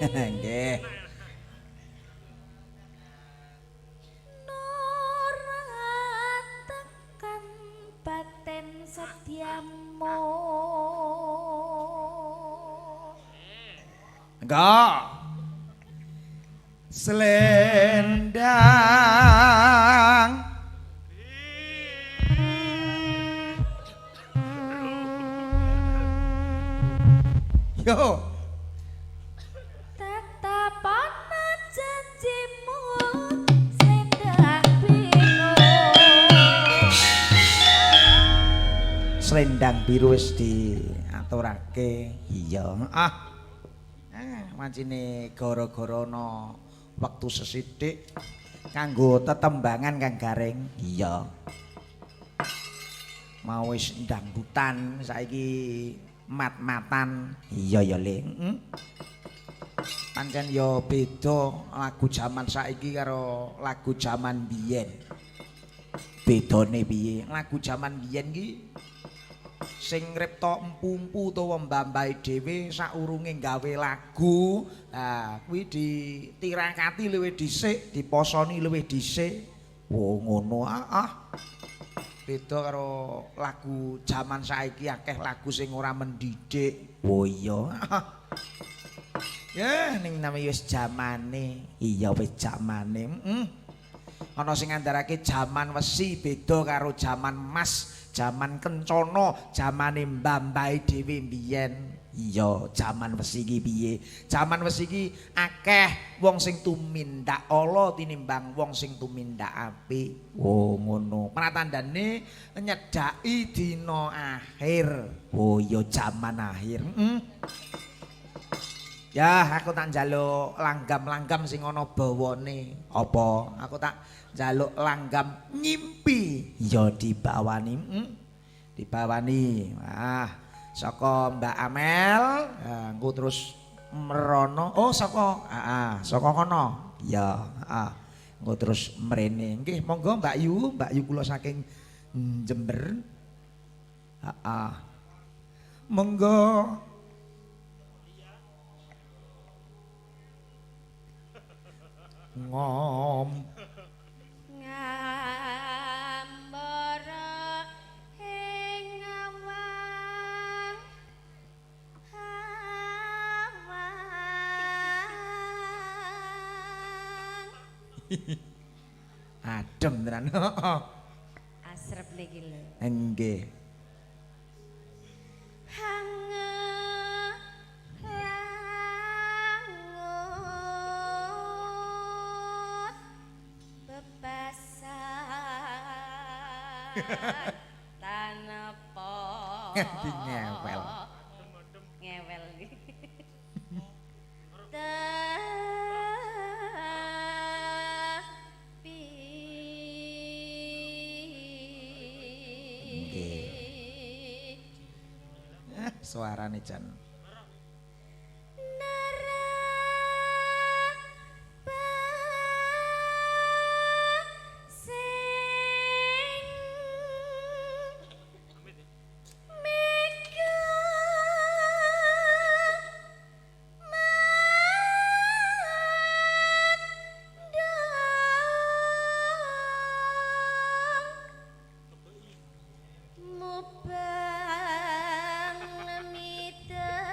Nggih. Ora tekan baten setyamu. Enggak. Selendang. Yo. Tetep ana janjimu selendang biru. Selendang biru wis diaturake. Iya. Ah. Wancine gara-gara ana wektu sesithik kanggo tetembangan Kang Gareng. Iya. Mau wis dangdutan saiki mat-matan. Iya ya, Le. Heeh. Pancen ya beda lagu jaman saiki karo lagu jaman biyen. Bedane piye? Lagu jaman biyen ki sing ngripta empu-empu utawa mbah-mbahe dhewe saurunge gawe lagu, nah kuwi ditirakati luwih dhisik, diposoni luwih dhisik. Wo ngono ah. Beda karo lagu jaman saiki akeh lagu sing ora mendidik. Wo iya. Ya ning name wis jamane. Iya wis jamane. Heeh. Ana sing ngandharake jaman wesi beda karo jaman emas, jaman kencana, jamane mbah-mbahe dhewe mbiyen. Iya, jaman wesi iki piye? Jaman wesi iki akeh wong sing tumindak ala tinimbang wong sing tumindak apik. Oh, ngono. Pratandane nyedhaki dina akhir. Oh iya jaman akhir. Heeh. Ya, aku tak njaluk langgam-langgam sing ana bawane. Apa? Aku tak njaluk langgam nyimpi. Ya dibawani. Dibawani. Ah, saka Mbak Amel, engko terus merono. Oh, saka heeh, saka kono. Ya, heeh. Engko terus mrene. Nggih, monggo Mbak Yu, Mbak Yu kula saking Jember. Heeh. Monggo. Ngom Ngambara ing awang awang. Adem tenan. Asrep niki lho. Nggih. Hangelangut bebasan tanepa. Nganti ngewel. Ngewel iki. Tapi Nggih. Suarane jan. Sing mega mandang mubang mitepo.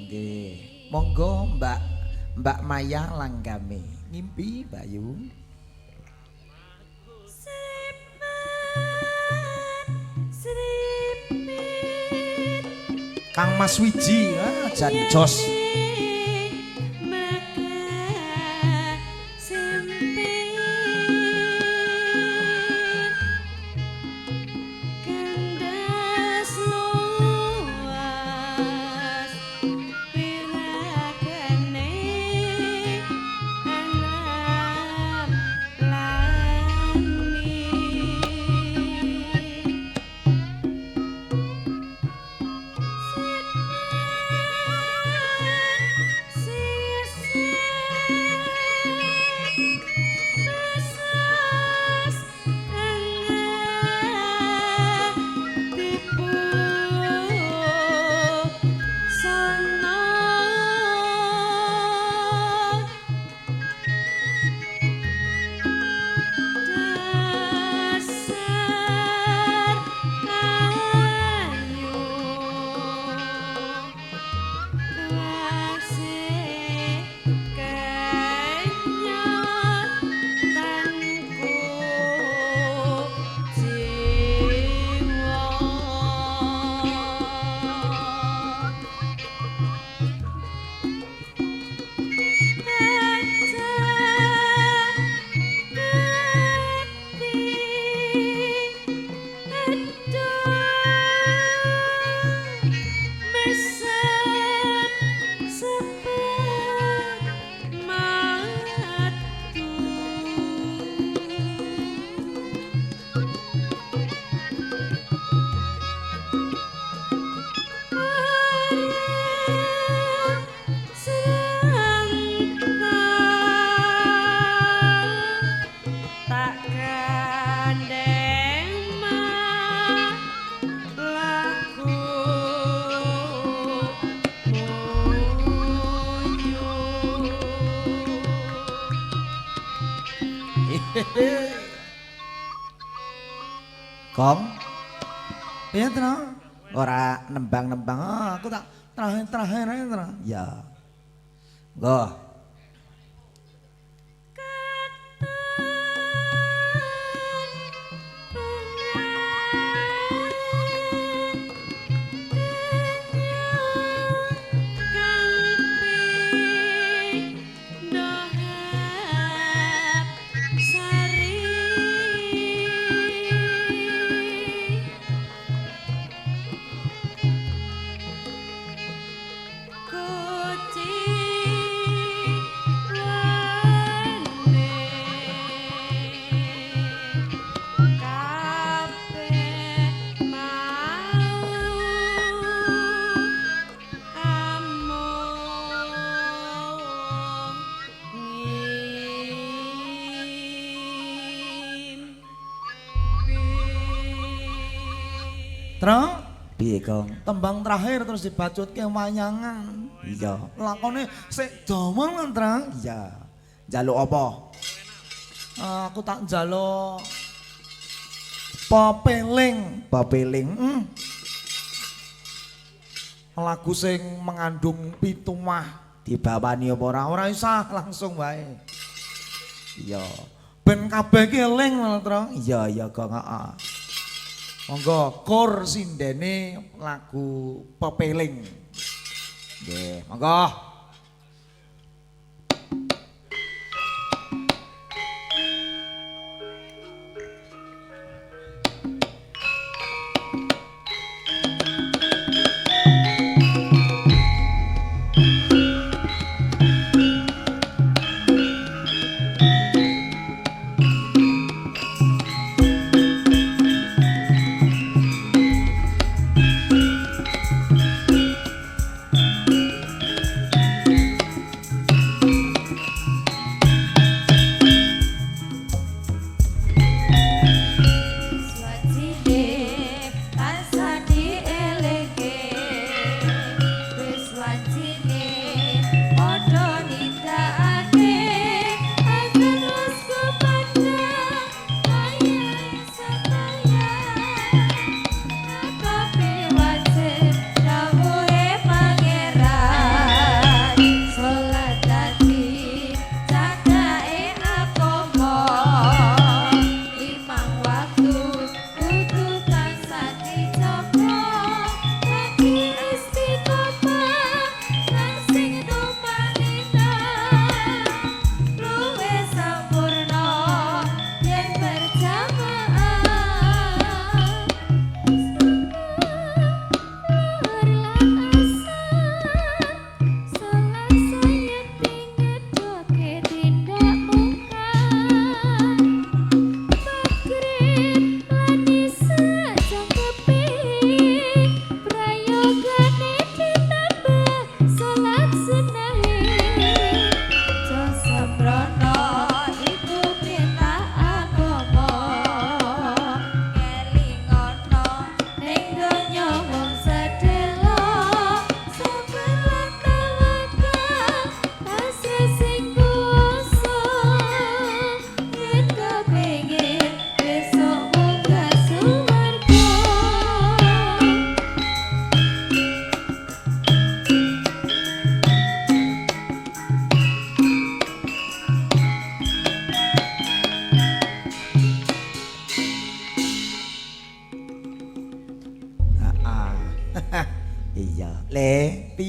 Nggih. Monggo Mbak Mbak Maya langgame. Ngimpi Bayu. Kang Mas Wiji, ah, jan jos. Kong. Piye to? Ora nembang-nembang. Ah, aku tak terakhir-terakhir ae to. Ya. Nggo. Tra, piye Kong? Tembang terakhir terus dibacutke wayangan. Iya. Lakone sik dawa kan, Tra? Iya. Njaluk apa? Aku tak njaluk pepeling. Pepeling. Lagu sing mengandung pituwah. Dibawani apa ora? Ora usah, langsung wae. Iya. Ben kabeh iki eling lho, Tra. Iya, iya Kong, heeh. Monggo kor sindene lagu Pepeling. Nggih, monggo. Pangeran.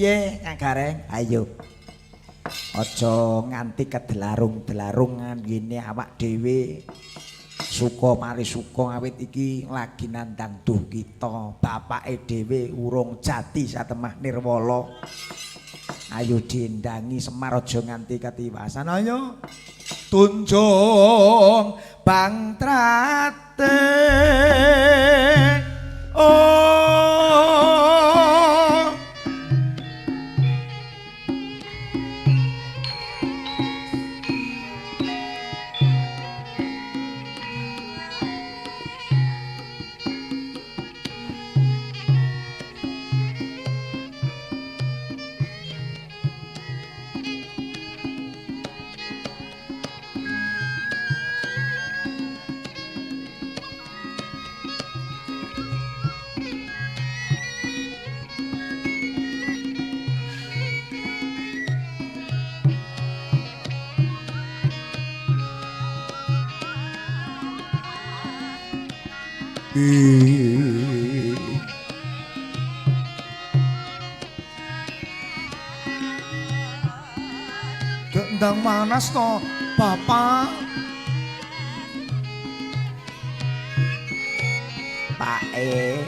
Piye Kang Gareng? Ayo. Aja nganti kedelarung-delarung ngene awak dhewe. Suka mari suka awit iki lagi nandang duh kita. Bapake dhewe urung jati satemah nirwala. Ayo dindangi Semar aja nganti ketiwasan. Ayo. Tunjung Bang Trate. Oh. Gendang manas to, Bapak. Pak E.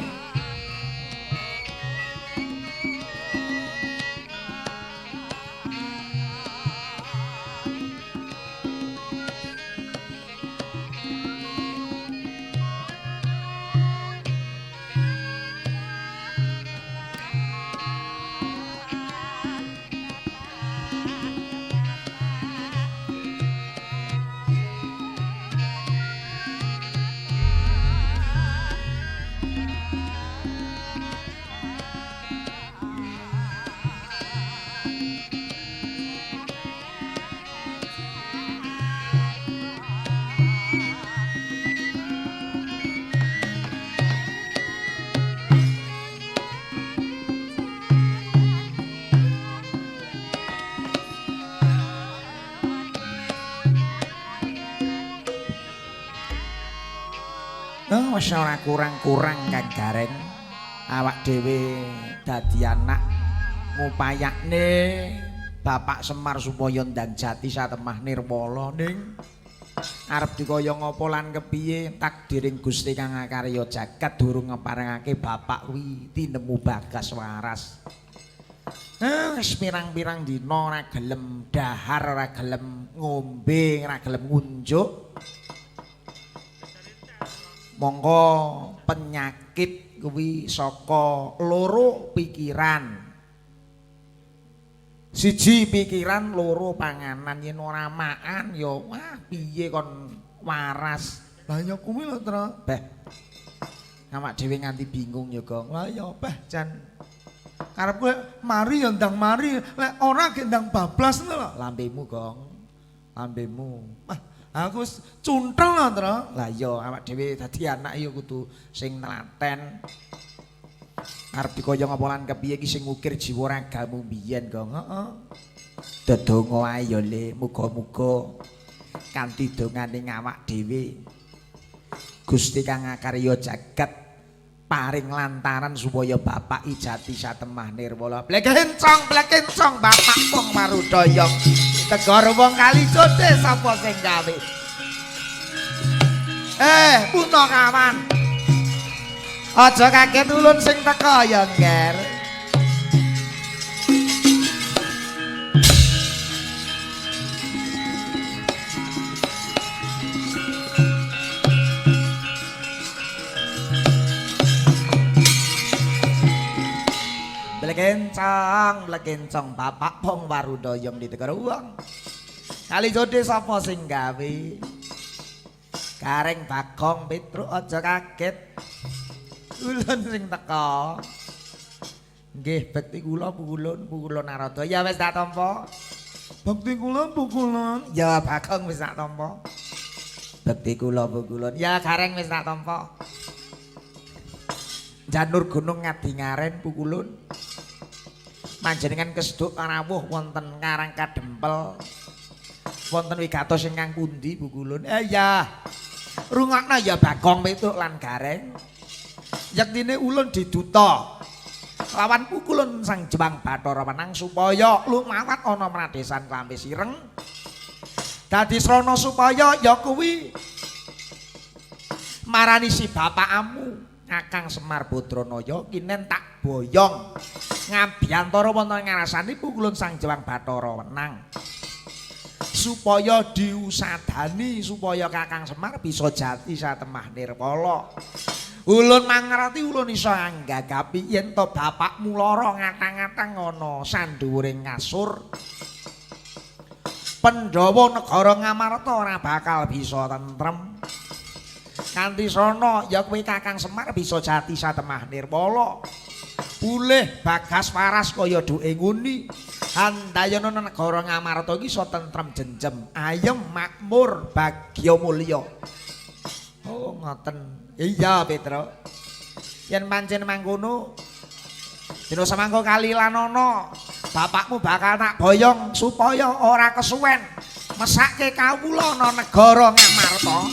Wis ora kurang-kurang Kang Gareng. Awak dhewe dadi anak ngupayakne Bapak Semar supaya ndang jati satemah nirwala ning arep dikaya ngapa lan kepiye takdiring Gusti kang akarya jagat durung ngeparengake bapak kuwi tinemu bagas waras. Wis pirang-pirang dina ora gelem dahar, ora gelem ngombe, ora gelem ngunjuk. Mongko penyakit kuwi saka loro pikiran. Siji pikiran, loro panganan. Yen ora makan ya wah piye kon waras. Lah ya kuwi lho, Tra. Beh. Awak dhewe nganti bingung ya, Gong. Lah ya beh jan. Karepku mari ya ndang mari, lek ora ge ndang bablas ngono lho. Lambemu, Gong. Lambemu. Ah, aku wis cuntel lho, Tra. Lah iya awak dhewe dadi anak ya kudu sing telaten. Arep dikaya ngapa lan kepiye iki sing ngukir jiwa ragamu biyen, Gong. Heeh. Dedonga ae ya, Le, muga-muga kanthi dongane awak dhewe Gusti kang akarya jagat paring lantaran supaya bapak ijati satemah nirwala. Blekencong, blekencong bapak wong marudayong. Tegor wong Kalijote sapa sing gawe? Punakawan. Aja kaget ulun sing teka ya, Nger. Blekencong, blekencong bapak wong warudayong ditegor wong. Kalijote sapa sing gawe? Gareng Bagong Petruk aja kaget. Ulun sing teka. Nggih, bekti kula pukulun, pukulun Narada. Ya wis tak tampa. Bekti kula pukulun. Ya Bagong wis tak tampa. Bekti kula pukulun. Ya Gareng wis tak tampa. Janur Gunung Ngadingaren pukulun. Panjenengan kesduk rawuh wonten Karang Kadempel. Wonten wigatos ingkang pundi pukulun? Ya. Rungokno ya Bagong Petruk lan Gareng. Yektine ulun diduta Lawan pukulun Sang Jemang Bathara Wenang supaya lumawat ana pradesan Klampis Ireng. Dadi srana supaya ya kuwi marani si bapakmu Kakang Semar Badranaya kinen tak boyong ngabiyantara wonten ngarasane pukulun Sang Jemang Bathara Wenang supaya diusadani supaya Kakang Semar bisa jati satemah nirwala. Ulun mangerti ulun iso anggagapi yen to bapakmu lara ngatang-ngatang ana sandhuwuring kasur. Pandhawa negara Ngamarta ora bakal bisa tentrem. Kanthi srana ya kuwi Kakang Semar bisa jati satemah nirwala. Pulih bagas waras kaya duke nguni. Handayana negara Ngamarta iki iso tentrem jenjem, ayem makmur bagya mulya. Oh ngoten. Iya Petro. Yen pancen mangkono dina samangka kalilanana bapakmu bakal tak boyong supaya ora kesuwen mesake kawula ana negara Ngamarta.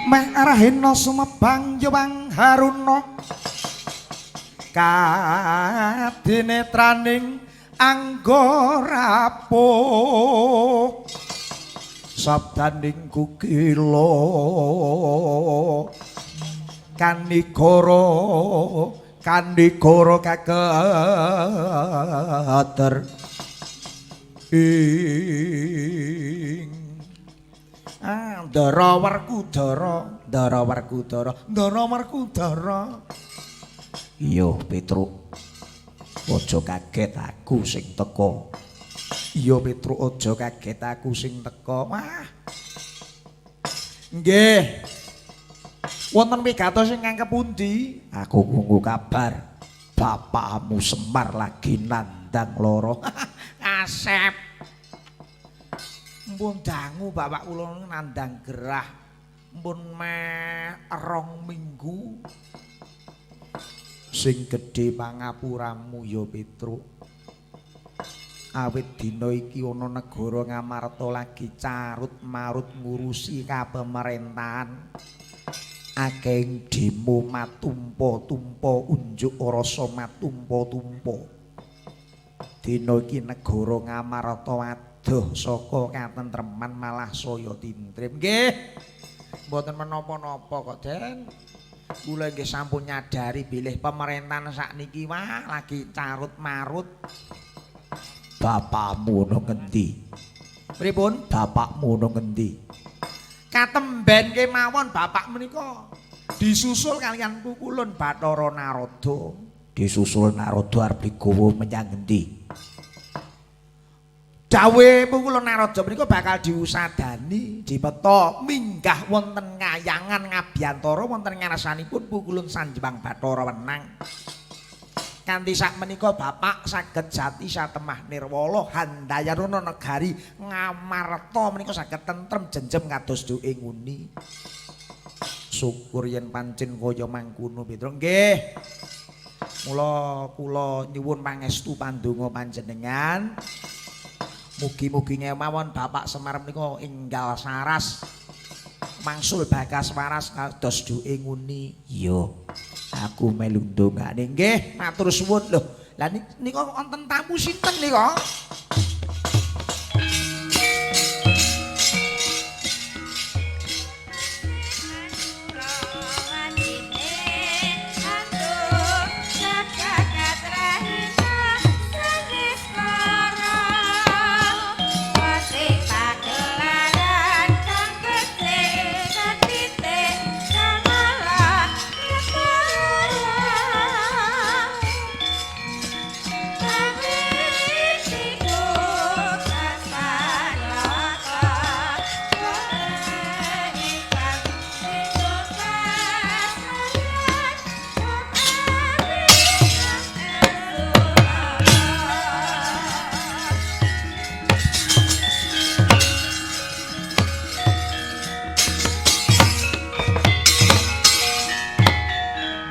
Meh arahena sumebang Yewang Haruna kadinetraning angga rapuh sabdaning kukila kanikara kanikara kaketer ing Ndara Werkudara, Ndara Werkudara, Ndara Werkudara. Iya, Petruk. Aja kaget aku sing teka. Iya, Petruk, aja kaget aku sing teka. Wah. Nggih. Wonten wigatos ingkang kepundi? Aku krungu kabar bapakmu Semar lagi nandang lara. Asep. Mpun dangu bapak kula nandang gerah. Mpun meh 2 minggu. Sing gedhe pangapuramu ya Petruk. Awit dina iki ana negara Ngamarta lagi carut marut ngurusi kapemerintahan. Akeh demo matumpa-tumpa unjuk rasa matumpa-tumpa. Dina iki negara Ngamarta adoh saka katentreman malah saya tintrim. Nggih. Mboten menapa-napa kok, Den. Kula nggih sampun nyadari bilih pemerintahan sakniki wah lagi carut marut. Bapakmu ana ngendi? Pripun? Bapakmu ana ngendi? Katemben kemawon bapak menika disusul kaliyan pukulun Bathara Narada. Disusul Narada arep digawa menyang ngendi? Dawuhe pukulun Narada menika bakal diusadani dipeta minggah wonten kayangan ngabiyantara wonten ngarsanipun pukulun Sanjewang Bathara Wenang. Kanthi sakmenika bapak saged jati satemah nirwala handayana negari Ngamarta menika saged tentrem jenjem kados duke nguni. Syukur yen pancen kaya mangkono Petro. Nggih. Mula kula nyuwun pangestu pandonga panjenengan. Mugi-mugi mawon bapak Semar menika enggal saras mangsul bagas waras kados duke nguni. Iya. Aku melu ndongane. Nggih, matur suwun. Lho, lah nika wonten tamu sinten nika?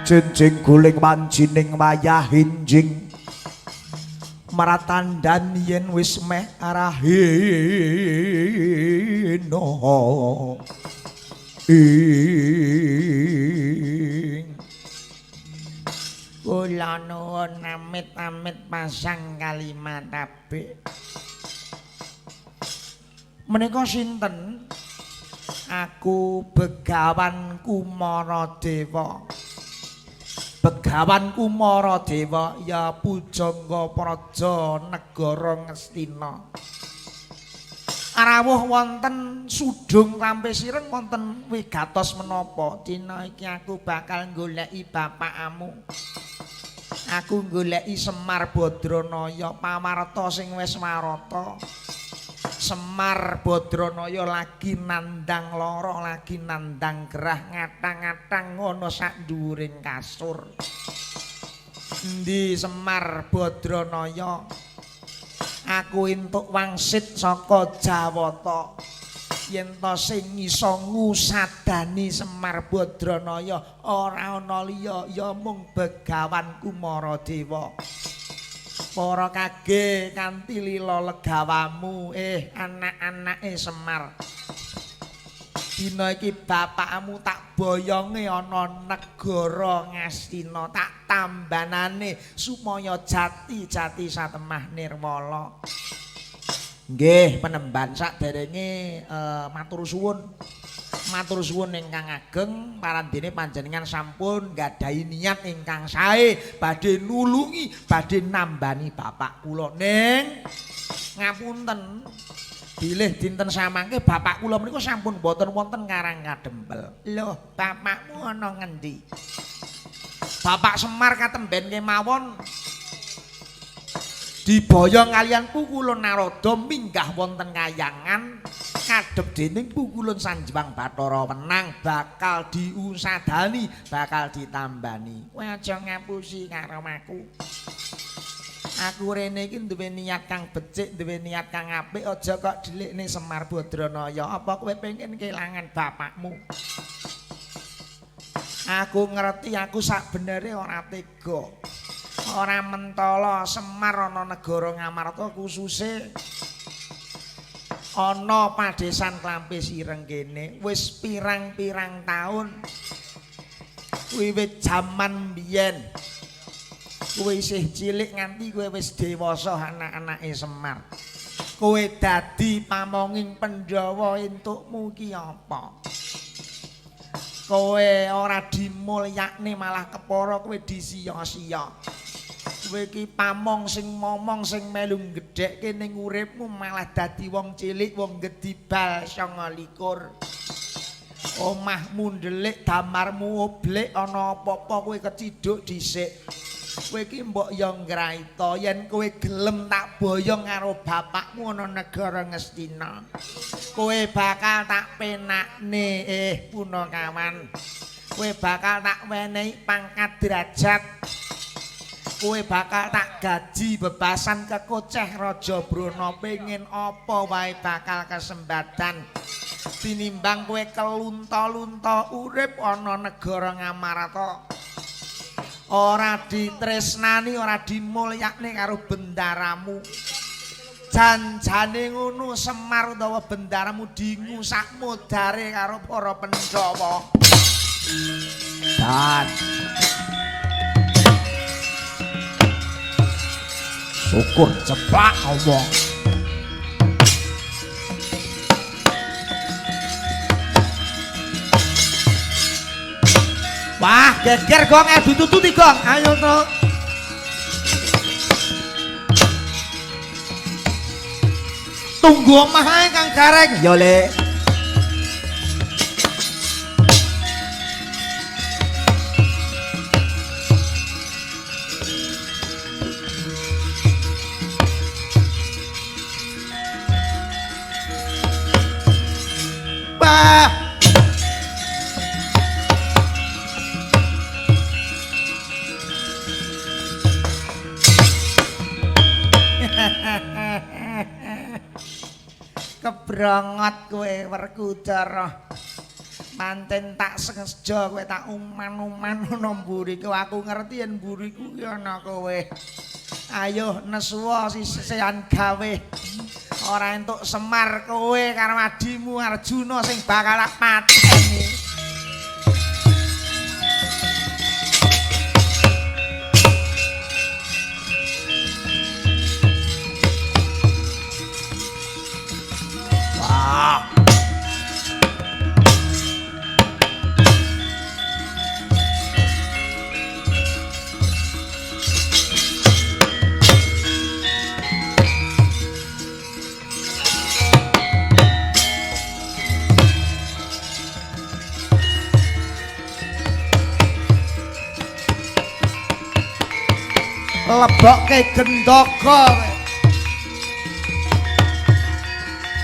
Jenjing guling wanjining wayah injing. Maratandan yen wis meh arahina. Ing kula nuwun amit-amit pasang kalimat apik. Menika sinten? Aku Begawan Kumaradewa. Begawan Kumaradewa ya pujangga praja negara Ngastina. Rawuh wonten Sudung Rampe Sireng wonten wigatos menapa? Dina iki aku bakal goleki bapakmu. Aku goleki Semar Badranaya pawarta sing wis warata. Semar Badranaya lagi nandang lara, lagi nandang gerah, ngatang-ngatang ngono sak dhuwuring kasur. Endi Semar Badranaya? Aku entuk wangsit saka Jawata. Yen to sing iso ngusadani Semar Badranaya ora ana liya ya mung Begawan Kumaradewa. Para kage kanthi lila legawamu, anak-anake Semar. Dina iki bapakmu tak boyonge ana negara Ngastina, tak tambanane supaya jati-jati satemah nirwala. Nggih, penemban saderenge matur suwun. Matur suwun ingkang ageng, parandene panjenengan sampun nggadahi niat ingkang sae badhe nulungi, badhe nambani bapak kula. Ning ngapunten, bilih dinten samangke bapak kula menika sampun boten wonten Karang Kadempel. Lho, bapakmu ana ngendi? Bapak Semar katemben kemawon diboyong kaliyan Pukulun Narada minggah wonten kayangan kadhep dening Pukulun Sanjewang Bathara Wenang bakal diusadani, bakal ditambani. Kowe aja ngapusi karo aku. Aku rene iki duwe niat kang becik, duwe niat kang apik, aja kok delikne Semar Badranaya. Apa kowe pengen kelangan bapakmu? Aku ngerti aku sakbenere ora tega. Ora mentala Semar ana negara Ngamarta khususe ana padesan Klampe Sireng kene wis pirang-pirang taun wiwit jaman biyen kowe isih cilik nganti kowe wis dewasa anak-anake Semar. Kowe dadi pamonging Pandhawa entukmu ki apa? Kowe ora dimulyakne malah kepara kowe disiya-siya. Kowe iki pamong sing momong sing melu gedhekke ning uripmu malah dadi wong cilik wong gedibal 29. Omahmu ndelik, damarmu oblek, ana apa-apa kowe keciduk dhisik. Kowe iki mbok ya ngraita yen kowe gelem tak boyong karo bapakmu ana negara Ngastina. Kowe bakal tak penakne punakawan. Kowe bakal tak wenehi pangkat derajat. Kowe bakal tak gaji bebasan kekoceh Raja Brana, pengen apa wae bakal kesempatan. Tinimbang kowe kelunta-lunta urip ana negara Ngamarta. Ora ditresnani, ora dimulyakne karo bendaramu. Janjane ngono Semar utawa bendaramu dingusak mudare karo para Pandhawa. Dan syukur ceplak Allah. Wah, geger gong, ditututi gong. Ayo to. Tunggu omah ae Kang Gareng. Ya Le. Bah. Kebrongot kowe Werkudara. Pancen tak sengaja kowe tak uman-uman ana mburiku. Aku ngerti yen mburiku ki ana kowe. Ayo nesuwa sisihan gawe. Ora entuk Semar kowe karo adimu Arjuna sing bakal tak pateni. Wah. Lebokke gendaka.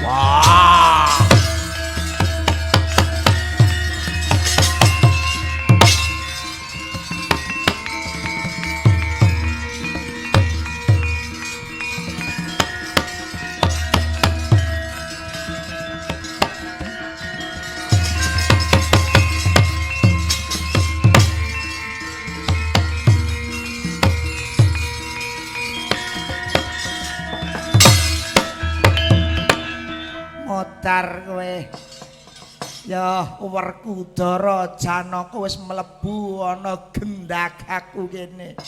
Wah. Modar kowe. Ya Werkudara Janaka wis mlebu ana gendhagaku kene.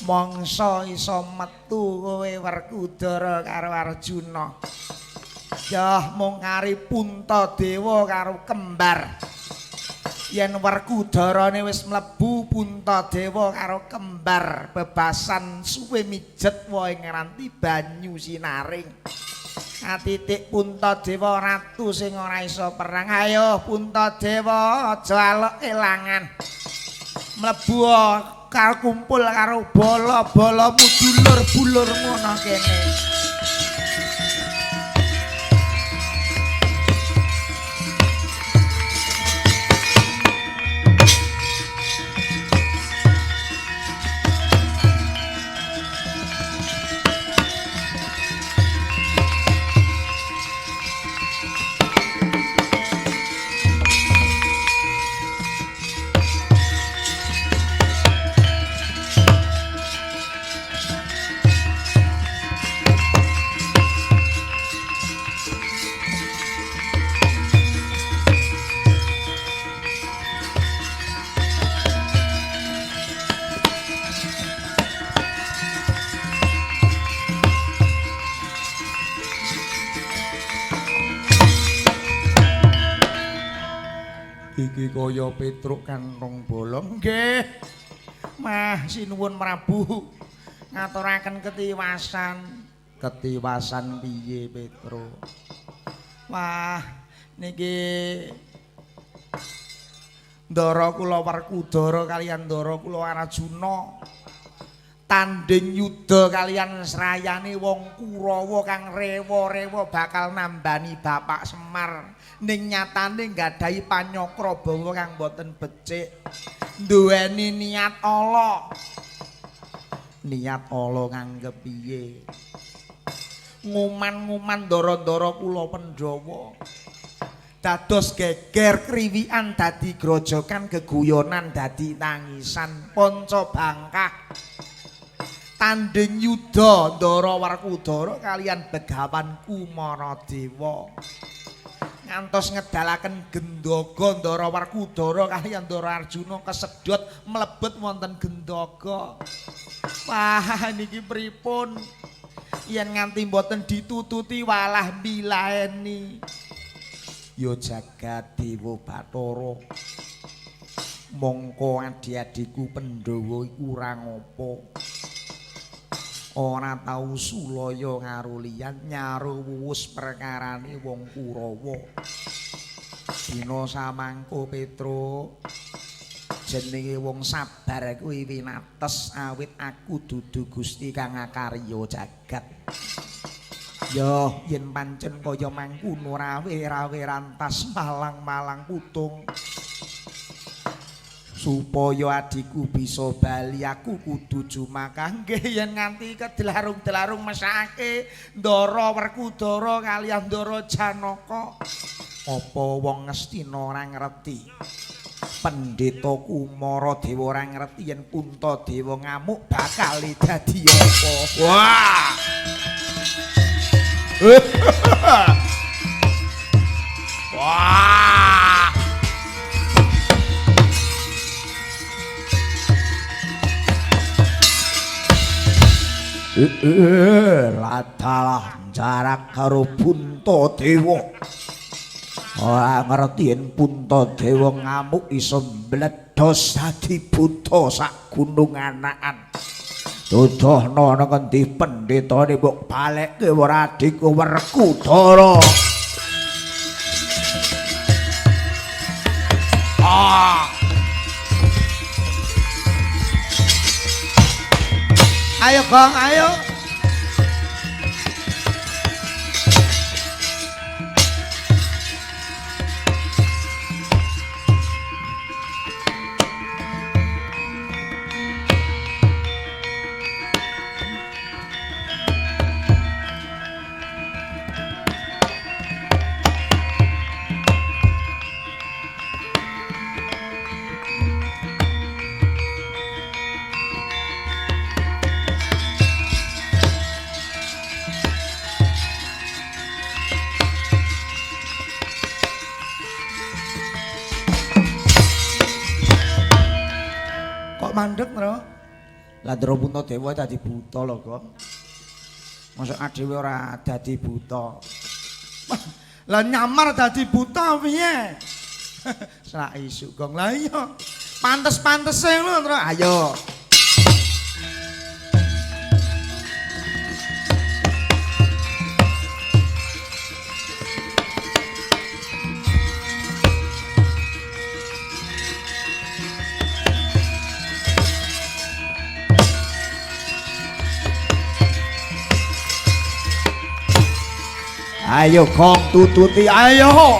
Mangsa iso metu kowe Werkudara karo Arjuna. Ya mung kari Puntadewa karo kembar. Yen Werkudarane wis mlebu Puntadewa karo kembar bebasan suwe mijet wae ngranti banyu sinaring. Atitik Puntadewa ratu sing ora iso perang. Ayo Puntadewa aja alok kelangan. Mlebu karo kumpul karo bala-balamu dulur-bulurmu ana kene. Iki kaya Petruk kantong bolong. Nggih. Mah sinuwun Prabu ngaturaken ketiwasan. Ketiwasan piye Petruk? Wah, niki ndara kula Werkudara kaliyan ndara kula Arjuna tanding yuda kaliyan srayane wong Kurawa kang rewa-rewa bakal nambani Bapak Semar. Ning nyatane nggadahi panyakra bawa kang boten becik, duweni niat ala. Niat ala kang kepiye? Nguman-nguman ndara-ndara kula Pandhawa. Dados geger kriwikan dadi grojokan, geguyonan dadi tangisan, panca bangkah. Tanding yuda Ndara Werkudara kaliyan Begawan Kumaradewa. Ngantos ngedalaken gendhaga Ndara Werkudara kaliyan Ndara Arjuna kesedhot mlebet wonten gendhaga. Wah niki pripun? Yen nganti mboten ditututi walah milaeni. Ya jagat dewa Bathara. Mongko adi-adiku Pandhawa iku ora ngopo. Ora tau sulaya karo liyan nyaru wuwus perkarane wong Kurawa. Dina samangko Petruk, jenenge wong sabar kuwi winates awit aku dudu Gusti kang akarya jagat. Ya yen pancen kaya mangkono rawe-rawe rantas malang-malang putung. Supaya adikku bisa bali aku kudu jumakah. Nggih yen nganti kedelarung-delarung mesake Ndara Werkudara kaliyan Ndara Janaka. Apa wong Ngastina ora ngerti? Pendeta Kumara Dewa ora ngerti yen Puntadewa ngamuk bakal dadi apa? Wah. Wah. Ladalah jarak karo Puntadewa. Ora ngerti yen Puntadewa ngamuk iso mbledos dadi buta sak gunung anakan. Duduhna ana ngendi pendhetane mbok balekke ora adikku Werkudara. Ah. Ayo Gong, ayo. Kok mandek, Tro? Lah Ndra Puntadewa dadi buta lho, Gong. Mosok dhewe ora dadi buta. Lah nyamar dadi buta piye? Sak isuk, Gong. Lah iya. Pantes-pantese lho, Tro. Ayo. Ayo Gong tututi, ayo.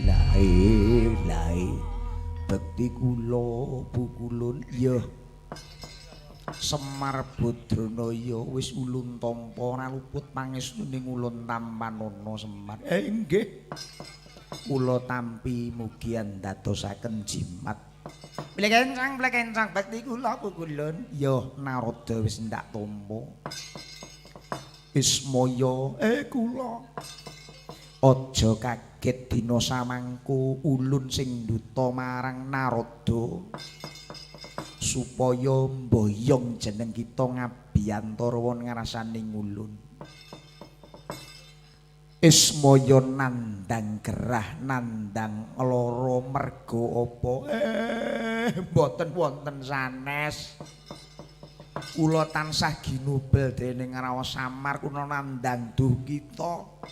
Lae lae bekti kula pukulun ya Semar Badranaya wis ulun tampa ora luput pangestune ulun tampanana Semar. Nggih. Kula tampi mugi andadosaken jimat. Plekencang plekencang bekti kula pukulun ya Narada wis ndak tampa. Ismaya kula aja kaget dina samangku ulun sing duta marang Narada supaya mboyong jeneng kita ngabiyantara won ngrasani ulun. Ismaya nandhang gerah nandhang lara merga apa? Mboten wonten sanes. Kula tansah ginubel dening raos Samar kuna nandhang duh kita.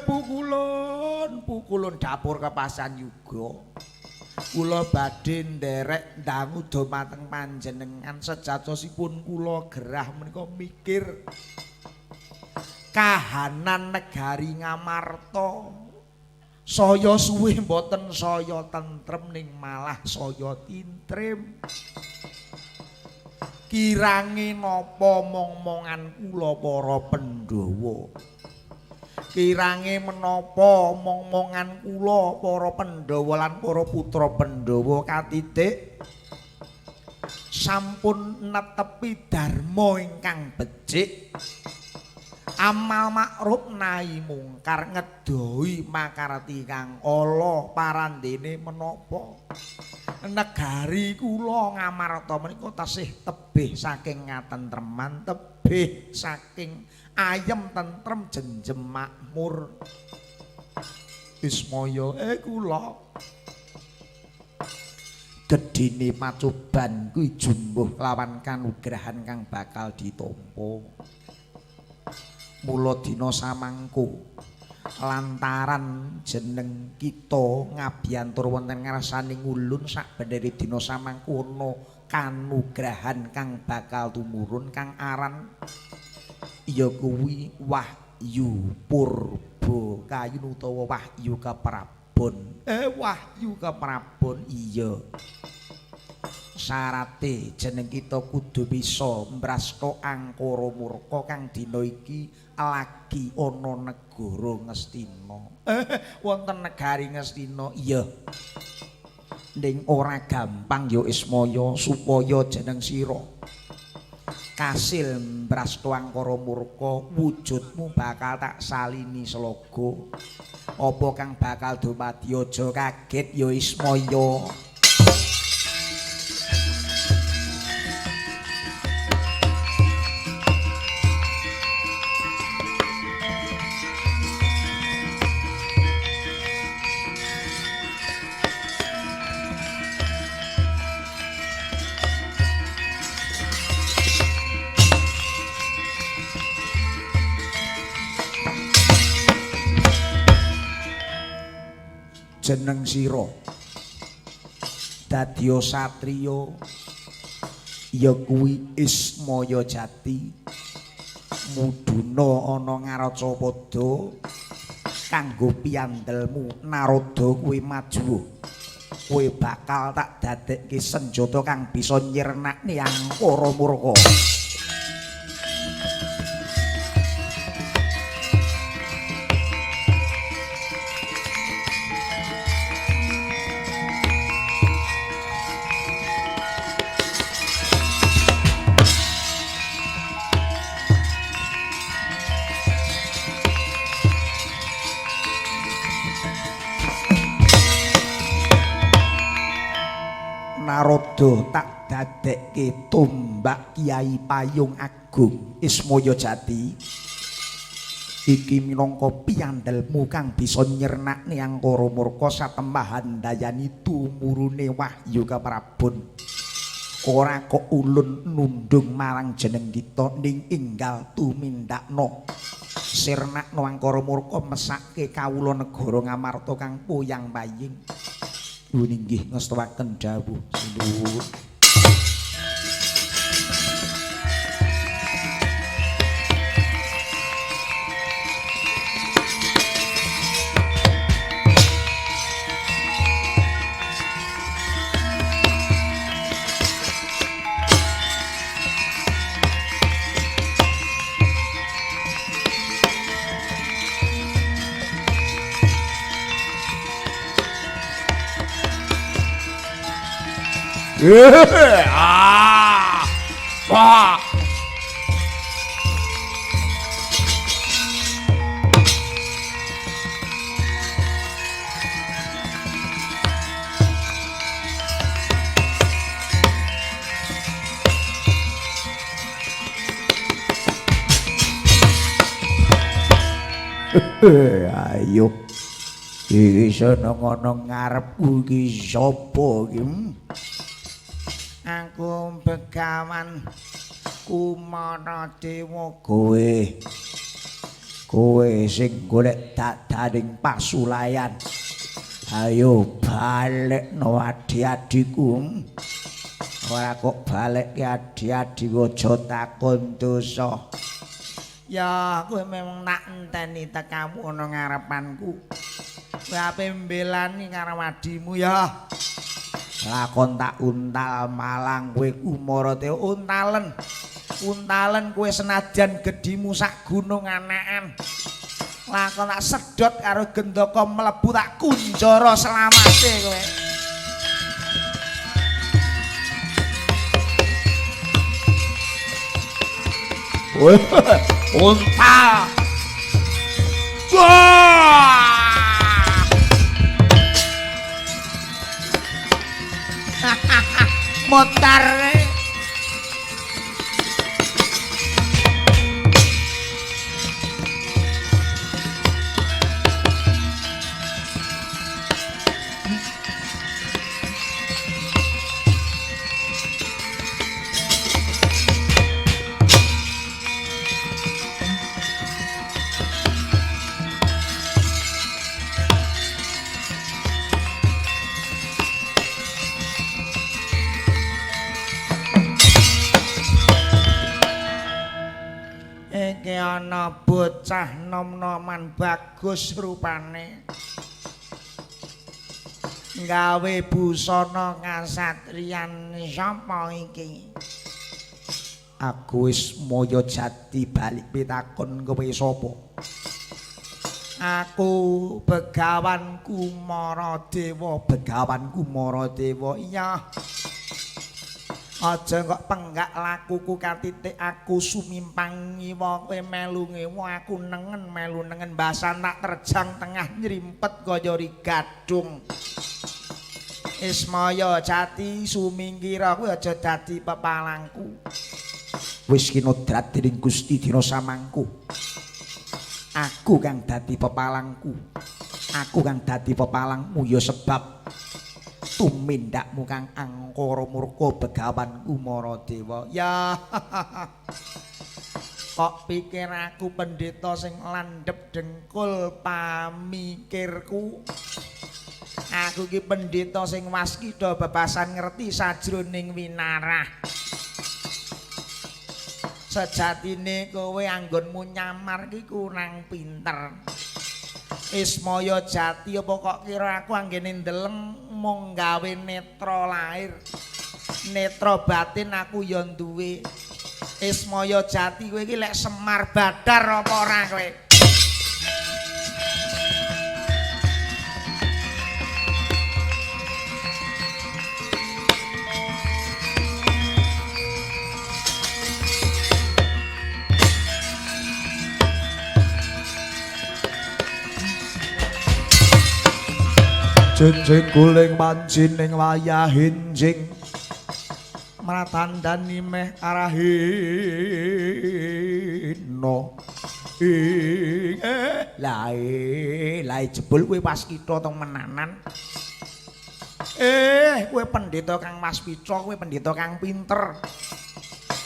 Pukulun, pukulun dapur kepasan yuga. Kula badhe nderek ndangu dumateng panjenengan sejatosipun kula gerah menika mikir kahanan negari Ngamarta. Saya suwe mboten saya tentrem ning malah saya tintrim. Kirange napa mong-mongan kula para Pandhawa? Kirange menapa mong-mongan kula para Pandhawa lan para putra Pandhawa katitik sampun netepi dharma ingkang becik, amal makruf nahi mungkar, ngedohi makarti kang ala parandene menapa negari kula Ngamarta menika tasih tebih saking katentreman, tebih saking ayem tentrem jenjem makmur. Ismaya kula gedhene pacoban kuwi jumbuh lawan kanugrahan kang bakal ditampa. Mula dina samangko lantaran jeneng kita ngabiyantur wonten ngarsaning ulun sakbenere dina samangko ana kanugrahan kang bakal tumurun kang aran ya kuwi Wahyu Purba Kayun utawa Wahyu Keprabon. Wahyu Keprabon iya. Syarate jeneng kita kudu bisa mbrasta angkara murka kang dina iki lagi ana negara Ngastina. Wonten negari Ngastina iya. Ning ora gampang ya Ismaya supaya jeneng sira kasil mbrasta angkara murka, wujudmu bakal tak salini selaga. Apa kang bakal dumadi aja kaget ya Ismaya. Jeneng sira dadiya satriya ya kuwi Ismaya Jati, mudhuna ana Ngaracapada kanggo piyandelmu Narada kuwi maju. Kowe bakal tak dadekke senjata kang bisa nyirnakne angkara murka. Narada tak dadekke tombak Kiai Payung Agung Ismaya Jati iki minangka piyandelmu kang bisa nyirnakne angkara murka satemah handayani tumurune Wahyu Keprabon. Ora kok ulun nundung marang jeneng kita ning enggal tumindakno sirnakno angkara murka mesake kawula negara Ngamarta kang puyang paying. Inggih ngestowaken dawuh sinuwun. Ah! Wah! Ayo. Iki seneng ana ngarepku iki sapa iki? Aku Begawan Kumara Dewa. Kowe kowe sing golek dadaning pasulayan. Ayo balekno adi-adiku. Ora kok balekke adi-adi aja takon dosa. Ya kowe memang nak enteni tekamu ana ngarepanku. Kowe ape mbelani karo adimu ya. Lakon tak untal malang kowe kumarate untalen. Untalen kowe senajan gedhimu sak gunung anakan. Lakon tak sedot karo gendaka mlebu tak kunjara selamate kowe. Untal. Wah! Motar. Iki ana bocah nom-noman bagus rupane. Gawe busana kasatriyan sapa iki? Aku wis moyo jati balik pitakon kowe sapa? Aku Begawan Kumaradewa, Begawan Kumaradewa. Iya. Aja kok penggak lakuku katitik aku sumimpang ngiwa kowe melu ngiwa aku nengen melu nengen basan tak terjang tengah nyrimpet kaya gadung. Ismaya jati sumingkira kowe aja dadi pepalangku. Wis kinodrat dening Gusti dina samangku. Aku kang dadi pepalangku. Aku kang dadi pepalangmu ya sebab tumindakmu kang angkara murka Begawan Kumaradewa. Ya. Kok pikir aku pendeta sing landhep dengkul pamikirku. Aku ki pendeta sing waskida bebasan ngerti sajroning winarah. Sejatine kowe anggonmu nyamar ki kurang pinter. Ismaya jati apa kok kira aku anggene ndeleng mung gawe netra lahir. Netra batin aku ya duwe. Ismaya jati kowe iki lek Semar Badar apa ora kowe? Cecing guling manjining wayah enjing mratandani meh arahina ing lae jebul kowe waskita tong menanan. Kowe pendeta kang waspita, kowe pendeta kang pinter.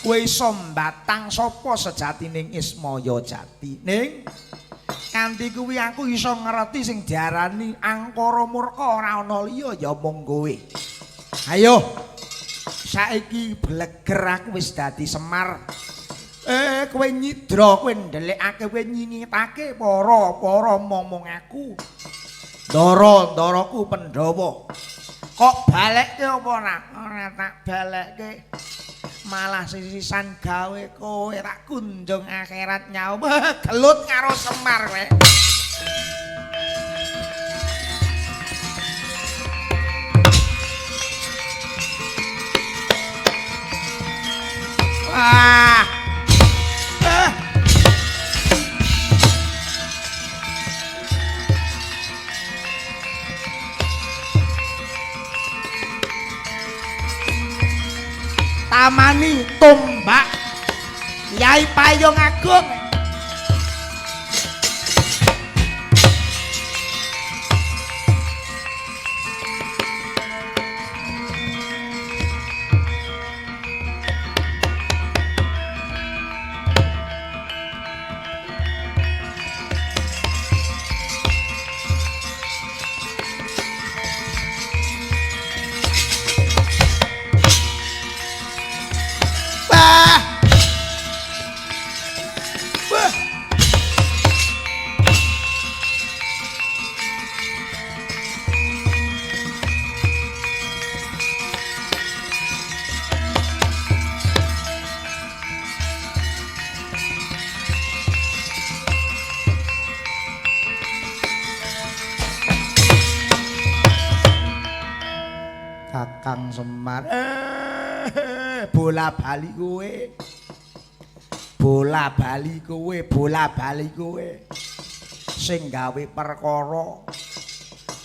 Kowe iso mbatang sapa sejatining Ismaya jati. Ning kanthi kuwi aku iso ngerti sing diarani angkara murka ora ana liya ya mung kowe. Ayo. Saiki bleger aku wis dadi Semar. Kowe nyidra, kowe ndelikake, kowe nyingitake para-para momong aku. Ndara-ndaraku Pandhawa. Kok balekke apa ora? Ora tak balekke. Malah sisisan gawe kowe tak kunjung akhirat nyawa. Gelut karo Semar kowe. Wah. Tamani tombak Yai Payung Agung. Kakang Semar. Bola bali kowe. Bola bali kowe, bola bali kowe. Sing gawe perkara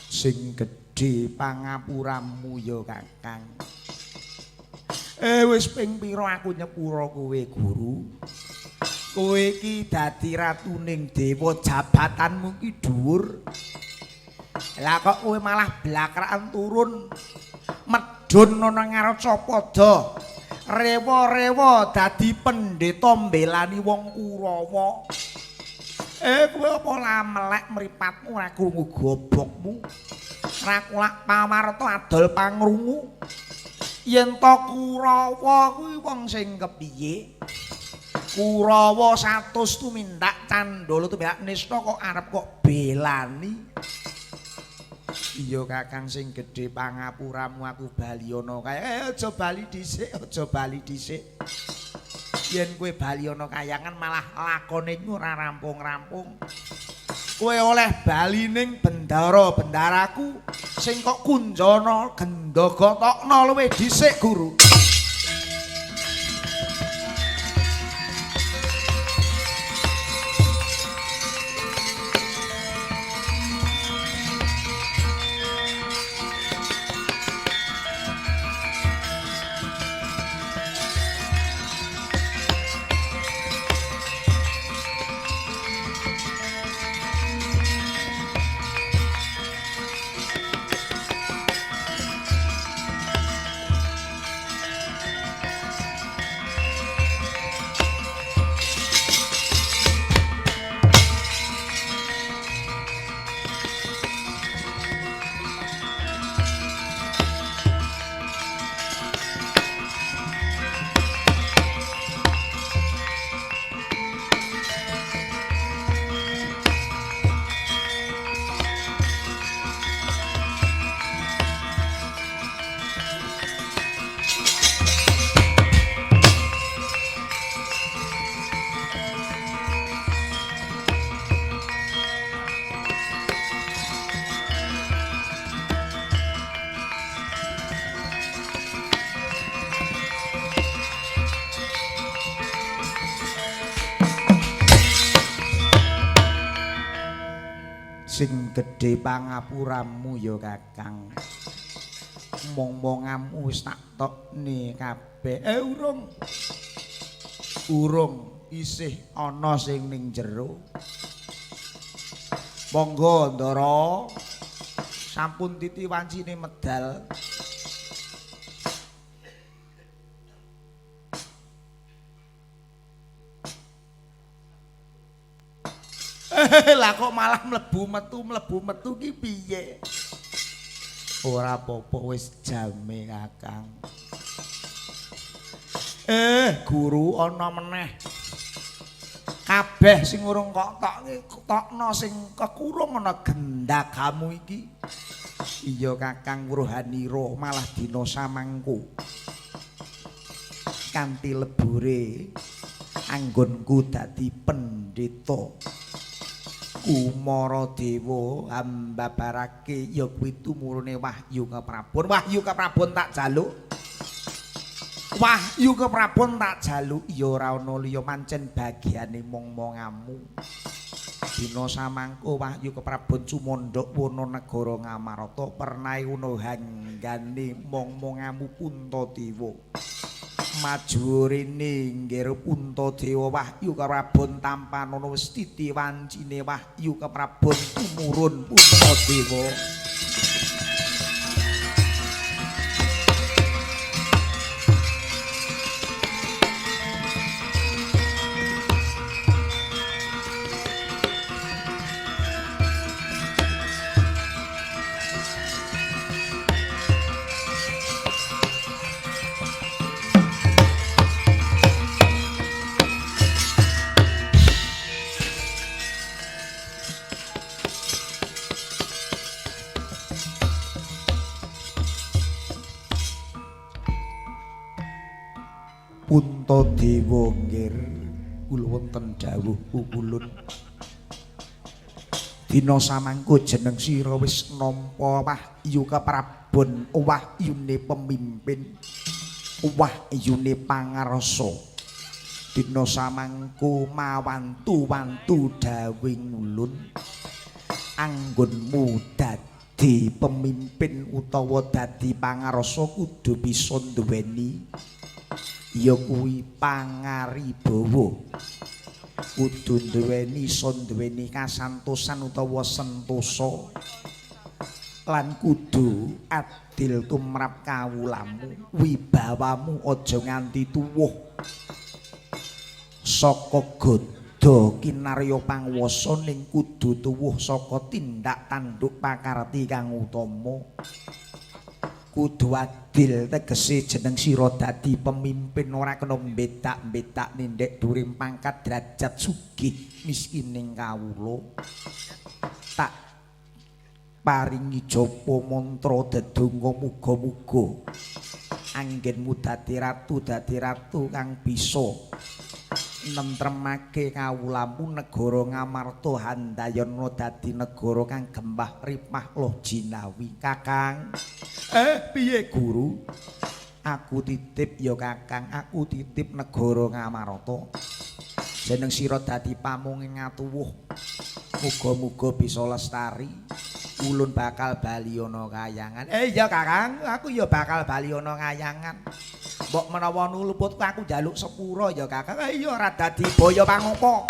sing gedhe pangapuramu ya Kakang. Wis ping pira aku nyepura kowe guru. Kowe iki dadi ratuning dewa, jabatanmu iki dhuwur. Lah kok kowe malah blakrakan turun medhun ana Ngarcapada. Rewa-rewa dadi pendeta mbelani wong Kurawa. Kowe apa lah melek mripatmu ora krungu gobokmu. Ora kulak pawarta adol pangrungu. Yen to Kurawa kuwi wong sing kepiye? Kurawa 100 tumindak candala tumindak nista kok arep kok belani. Iya Kakang sing gedhe pangapuramu aku bali ana kae. Aja bali dhisik, aja bali dhisik. Yen kowe bali ana kayangan malah lakone iku ora rampung-rampung. Kowe oleh bali ning bendara bendaraku sing kok kunjana gendaga tokno luwih dhisik guru. Sing gedhe pangapuramu ya Kakang. Mong-mongamu wis tak tokne kabeh. Urung. Urung isih ana sing ning jero. Monggo Ndara. Sampun titi wancine medal. Lah kok malah mlebu metu ki piye? Ora apa-apa wis jame Kakang. Guru ana meneh. Kabeh sing urung kok tokno sing kekurung ana gendagamu iki. Iya Kakang Wuruhanira malah dina samangku. Kanthi lebure anggonku dadi pendeta. Kumara Dewa hambabarake ya kuwi tumurune wahyu keprabon. Wahyu keprabon tak jaluk. Wahyu keprabon tak jaluk ya ora ana liya pancen bagiane mong-mongamu. Dina samangko wahyu keprabon sumandhak wana negara Ngamarta pernae ana hanggane mong-mongamu Puntadewa. Maju rene nggir Puntadewa wahyu keprabon tampanana wis titi wancine wahyu keprabon tumurun Puntadewa. Puntadewa nggir kula wonten dawuh pukulun. Dina samangko jeneng sira wis nampa wahyu keprabon, wahyune pemimpin, wahyune pangarsa. Dina samangko mawantu-wantu dawing ulun, anggonmu dadi pemimpin utawa dadi pangarsa kudu bisa duweni ya kuwi pangaribawa. Kudu duweni iso duweni kasantosan utawa sentosa lan kudu adil tumrap kawulamu, wibawamu aja nganti tuwuh saka gada kinarya panguwasa ning kudu tuwuh saka tindak tanduk pakarti kang utama. Kudu adil tegese jeneng sira dadi pemimpin ora kena mbedak-mbedak nindhek dhuwuring pangkat derajat sugih miskining kawula. Tak paringi japa mantra dedonga muga-muga anggenmu dadi ratu kang bisa nentremake kawulamu negara Ngamarta Handayana dadi negara kang gembah ripah loh jinawi. Kakang, piye guru? Aku titip ya Kakang, aku titip negara Ngamarta. Jeneng sira dadi pamong ing atuwuh. Muga-muga bisa lestari. Ulun bakal bali ana kayangan. Iya Kakang, aku ya bakal bali ana kayangan. Mbok menawa nuluput aku njaluk sepura ya Kakang. Iya ora dadi boyo pangopo.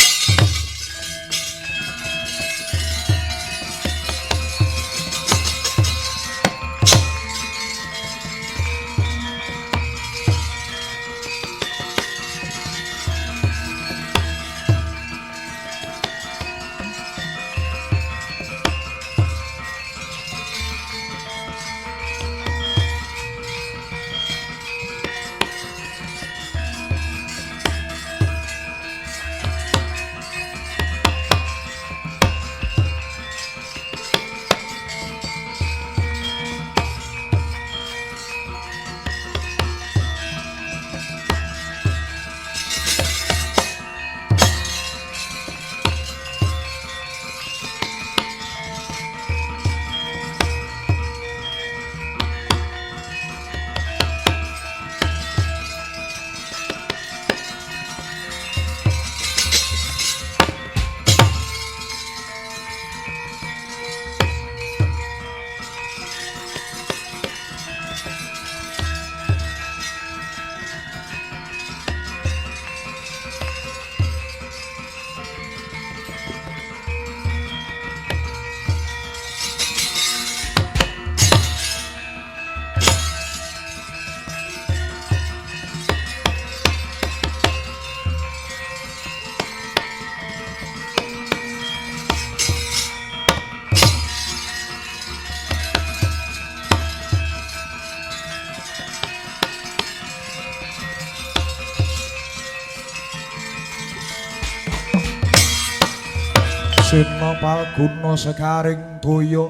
Sena palguna sekaring toya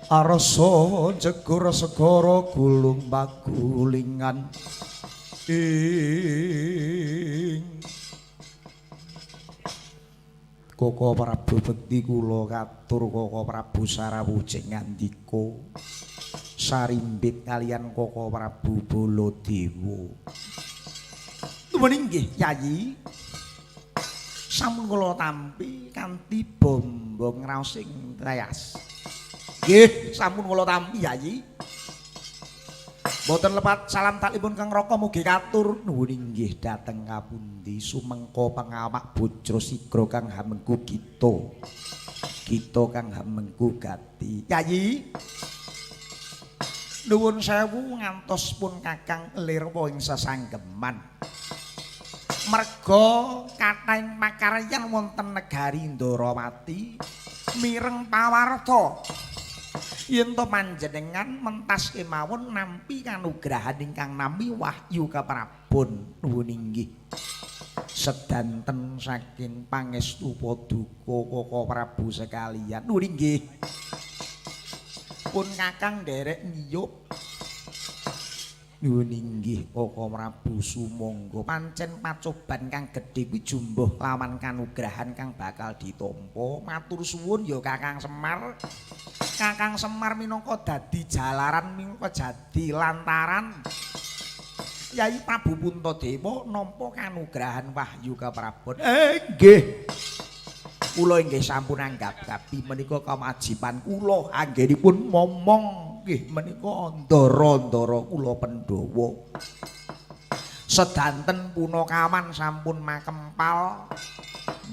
arsa jegur segara gulung pagulingan ing Koko Prabu bekti kula katur Koko Prabu sarawujing ngandika sarimbit kalian Koko Prabu Baladewa. Nuwun inggih Yayi. Sampun kula tampi kanthi bombong raos ing trayas. Nggih, sampun kula tampi Yayi. Mboten lepat salam taklipun Kang Raka mugi katur nuwun inggih dhateng kapundi sumengko pangawak bojro sigra kang hamengku kita. Kita kang hamengku gati. Yayi. Nuwun sewu ngantos pun Kakang lirwa ing sesanggeman. Merga kathahing pakaryan wonten negari Ndorowati mireng pawarta yen to panjenengan mentas kemawon nampi kanugrahan ingkang nami wahyu keprabon. Nuwun inggih sedanten saking pangestu paduka Koko Prabu sekalian. Nuwun inggih pun Kakang nderek ngiyup Nyuwun inggih Koko Prabu sumangga. Pancen pacoban kang gedhe kuwi jumbuh lawan kanugrahan kang bakal ditampa. Matur suwun ya Kakang Semar. Kakang Semar minangka dadi jalaran, minangka dadi lantaran Yai Prabu Puntadewa nampa kanugrahan wahyu keprabon. Nggih. Kula inggih sampun anggap gapi menika kewajiban kula anggenipun momong nggih menika ndara-ndara kula Pandhawa. Sedanten punakawan sampun makempal.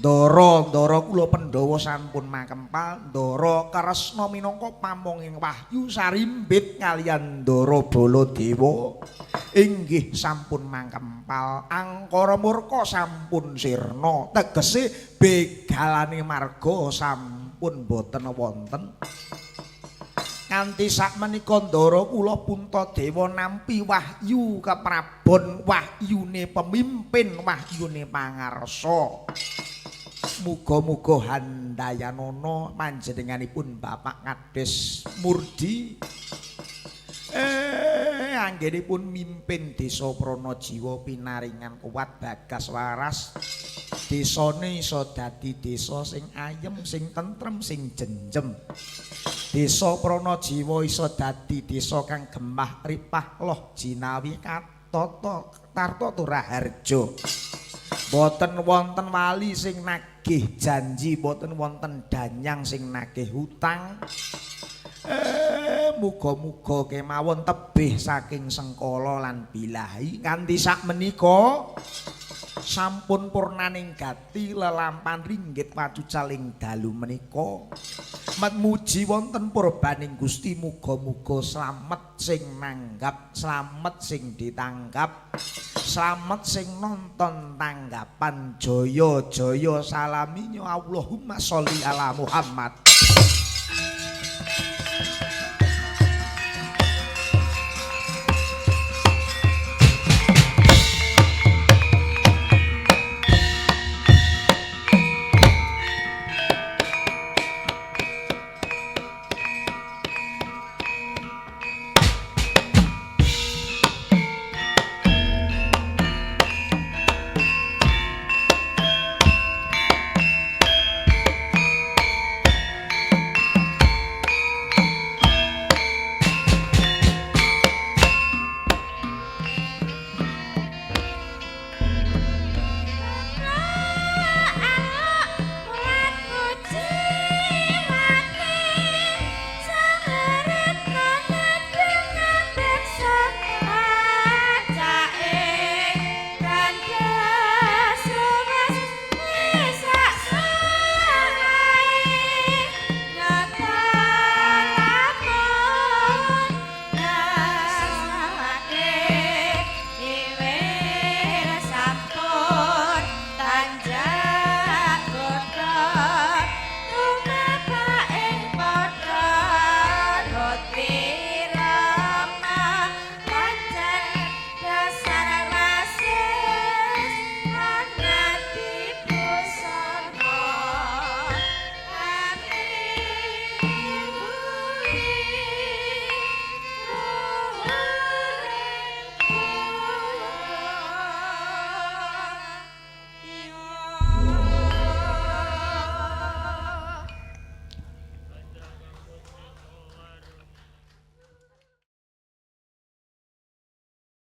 Ndara-ndara kula Pandhawa sampun makempal, Ndara Kresna minangka pamonging wahyu sarimbit kaliyan Ndara Baladewa inggih sampun makempal. Angkara murka sampun sirna, tegese begalane marga sampun boten wonten. Kanthi sakmenika ndara kula Puntadewa nampi wahyu keprabon, wahyune pemimpin, wahyune pangarsa. Muga-muga handayanana panjenenganipun Bapak Kades Murdi anggenipun mimpin Desa Pranajiwa pinaringan kuat bagas waras. Desane iso dadi desa sing ayem, sing tentrem, sing jenjem. Desa Pranajiwa iso dadi desa kang gemah ripah loh jinawi katata tarta turaharja. Boten wonten wali sing nagih janji, boten wonten danyang sing nagih hutang. Muga-muga kemawon tebih saking sengkala lan bilahi. Kanthi sakmenika sampun purnaning gati lelampan ringgit wacucal ing dalu menika. Muji wonten purbaning Gusti, muga-muga slamet sing nanggap, slamet sing ditanggap, slamet sing nonton tanggapan. Jaya jaya salaminyo Allahumma sholli ala Muhammad.